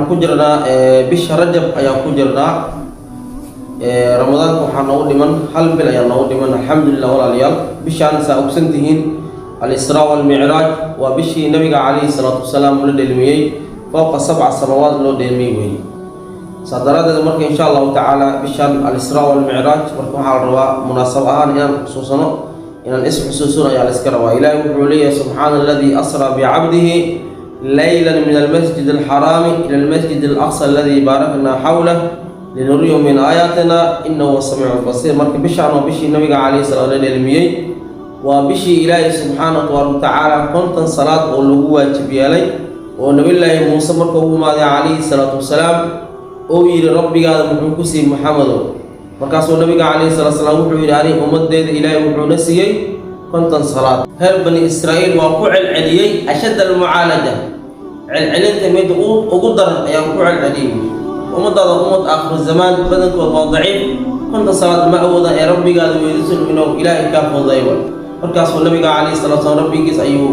Waxaan ku jirnaa bisha Rajab ayaan ku jirnaa. Ramadaanka waxaa noogu dhiman hal bil ayaa noogu dhiman, alxamdulilah. Walaalayaal, bishaan saa ogsan tihiin, Alisraa walmicraaj, waa bishii Nabiga calayhi salaatu wasalaam la dheelmiyey, fowqa sabca samawaad loo dheelmiyey weeye. Saa daraaddeed marka, insha Allahu tacaala, bishaan Alisraa walmicraaj, marka waxaa la rabaa munaasab ahaan inaan xusuusano, inaan is xusuusano ayaa la iska rabaa. Ilaahay wuxuu leeyahay: "Subxaana aladii asraa bicabdihi layla min almasjid alxaraami ila almasjid alaqsa aladii baarakna xawlah linuriyahu min aayaatina inahu huwa samiicu lbasiir." Marka bishaan waa bishii Nabiga calayhi salaam la dheelmiyey, waa bishii Ilaahay subxaanahu watacaala 50 salaad oo lagu waajib yeelay, oo Nabillaahi Muuse marka uu imaaday calayhi salaatu wasalaam oo yidhi: "Rabbigaada muxuu ku siiyey, Maxamedow?" Markaasuu Nabiga calayhi salatu salaam wuxuu yidhi: "Ani ummadeeda Ilaahay wuxuuna siiyey 50 salaad." Reer Bani Israa'iil waa ku celceliyey, ashadd almucaalaja, celcelinta mid ugu daran ayaan ku celceliyey. Ummadaada ummad aakhiru zamaan, badankood waa daciif, 50 salaad ma awoodaan, ee rabbigaada weydiisan inuu Ilaahay kaa fududay. Markaasuu Nabiga calayhi salatu salaam rabbigiis ayuu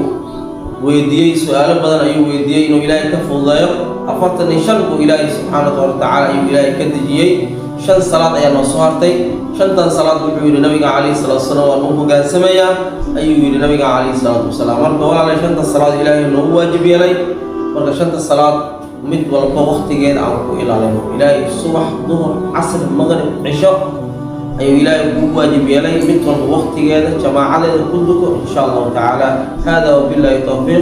weydiiyey, su-aalo badan ayuu weydiiyey inuu Ilaahay ka fududeeyo. 45 buu Ilaahay subxaanahu watacaala ayuu Ilaahay ka dejiyey. Shan salaad ayaa noo soo hartay. Shantan salaad wuxuu yidhi Nabiga calayhi salatu wasalaam: "Waan u hogaansamayaa," ayuu yidhi Nabiga calayhi salaatu wasalaam. Marka walaalay, shanta salaad Ilaahay noogu waajib yeelay. Marka shanta salaad mid walba waktigeeda aan ku ilaalino. Ilaahay subax, duhur, casr, maqrib, cisho ayuu Ilaahay kugu waajib yeelay. Mid walba waktigeeda jamaacadeeda ku duko, insha Allahu tacaala. Hada wabillahi towfiiq.